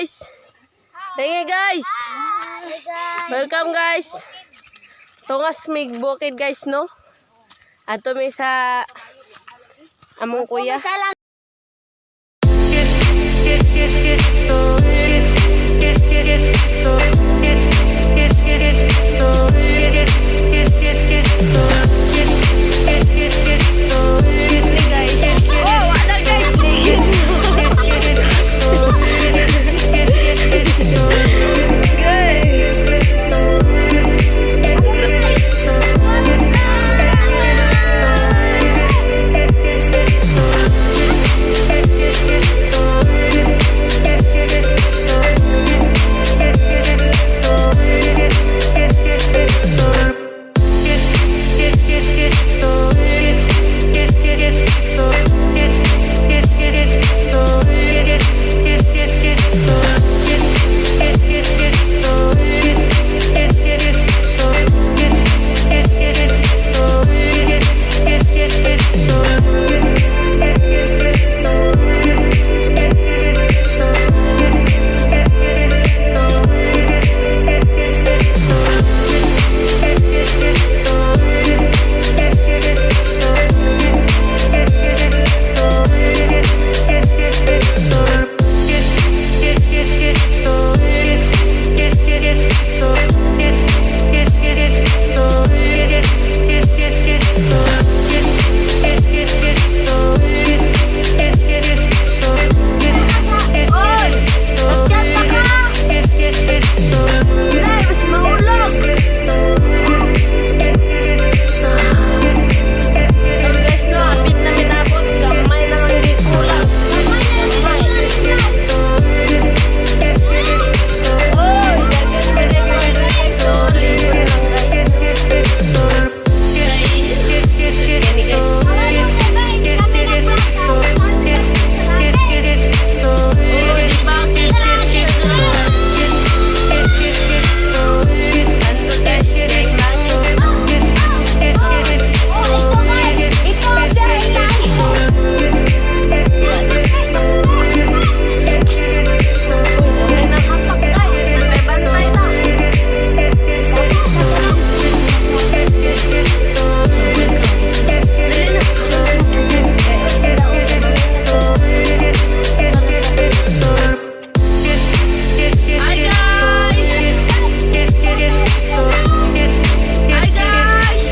Guys. Tingi, guys. Hi, guys. Welcome, guys. Tungas mig bukid, guys, no? Ato mi sa among kuya. Salang. Guys. Oh, wala, guys. Guys. Oy! Magchat na ka! Ay, mas mahulog. So guys, no, apit na minabot. Gamay na lang gikulang. Gamay. Oy, dagan pa rin mga guys. So, libre lang, guys. Kay, gani, guys. Oh, di ba? Kita siya na. Anto, guys, kay langit. Ito ang dahilan. Uy, dali na kapak, guys. Bantay-bantay na. Dali na. Hi, guys! Hi, guys! Hi, guys!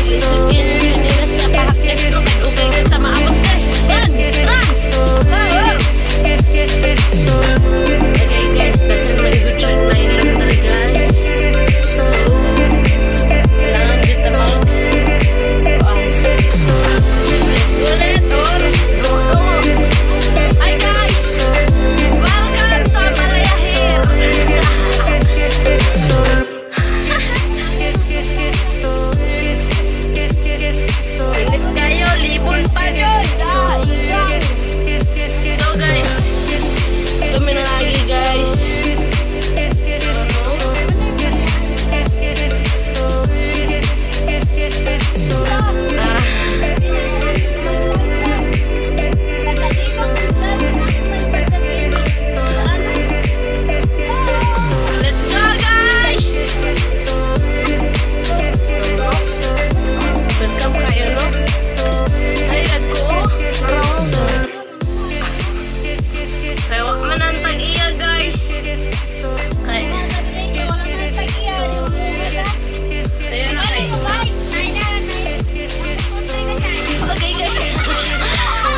Lisod yun yung tsinelas nga pahapyaw ko. Kay ugay ka ta maabot, guys. Run! Run! Run! Okay guys, daghan man gud siya nylon diri, guys. So, kailangan jud ta mag kuan. Ulit or dungo. Hi, guys! Welcome to Amalaya here! Init kayo, libon pa yun! So guys, kami na lagi, guys. Ano? Ah, let's go, guys! Welcome kayo, no? Ay, ako. Parang, guys. Kaya wak man ang tag-iya, guys. Kaya, ayun na kay. Okay, guys.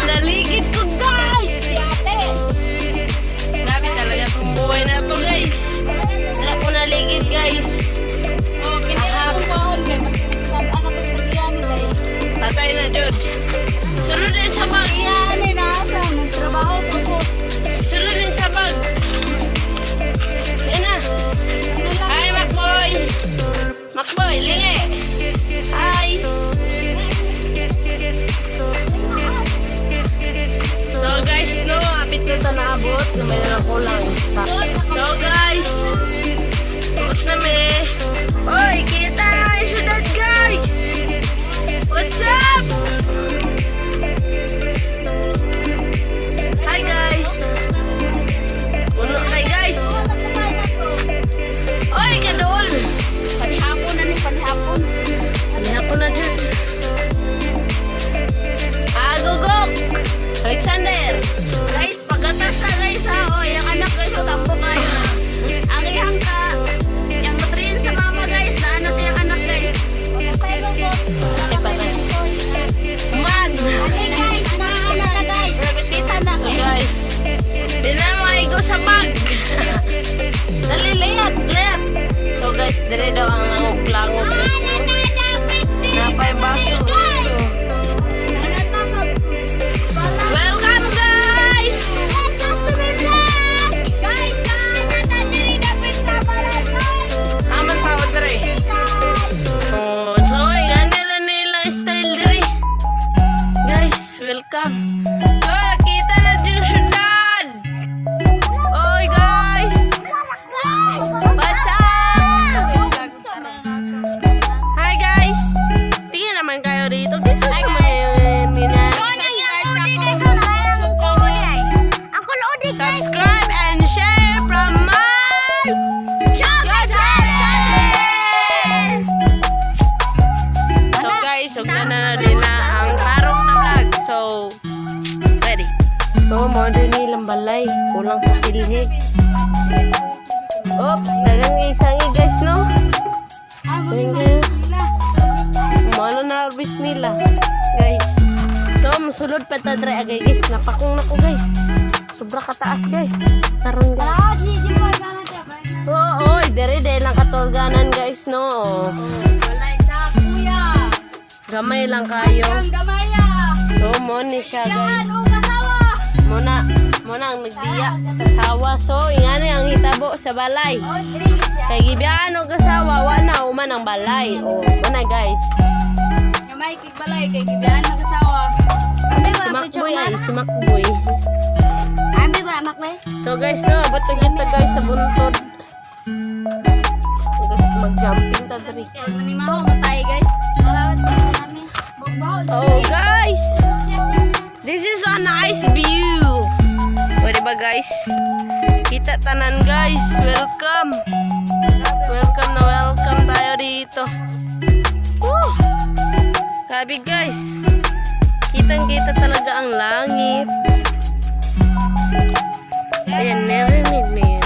Naligid ko, guys. Grabe talaga itong buhay na to, guys. Wala ko naligid, guys. Patay na, Jod. Sunod din sa bag. Sunod din sa bag. Ayan na. Hi, Macboy. Macboy, lingi. Hi. So guys, no, apit na ta naabot. Gamay na lang kulang. So guys, abot na mi. Oy, kita ang syudad, guys. What's up? Dire daw ang langog-langog, guys, no? Napay baso, guys. Oh. Welcome, guys! Guys, Aman tawag dire. Oh, so ganila nila style dire. Guys, welcome. So, kita na yung syudad. Oy, guys! What's up? Hi, guys! Tingin naman kayo dito. Guys, hi guys! Subscribe and share from my channel! So guys, ug na na nila ang tarong na vlog. So, ready. So, mo din nilang balay. Kulang sa silhi. Oops, dagang isang guys, no? Dagang kayo. Malo na harvest nila, guys. So, musulod pa ta dre agay, guys. Napakong nako, guys. Sobra kataas, guys. Saron, guys. Oo, oy, dere dere lang katulganan, guys, no. Gamay lang kayo. So, mo ni siya, guys. Muna ang nagbiya sa sawa. So, ingani ang hitabo sa balay. Kay gibiyaan og asawa, wa na human ang balay. Oh, muna, guys. Gamay kig balay kay gibiyaan mag-asawa. Si Macboy ay, si Macboy. So guys, no, abot na kita, guys, sa buntod. Guys, mag-jumping ta diri. Manimaho matay, guys. Oh, guys! This is a nice view. O, diba, guys? Kita tanan, guys. Welcome. Welcome na welcome tayo dito. Woo! Sabi, guys. Kitang-kita talaga ang langit. Ayan, narinig mo.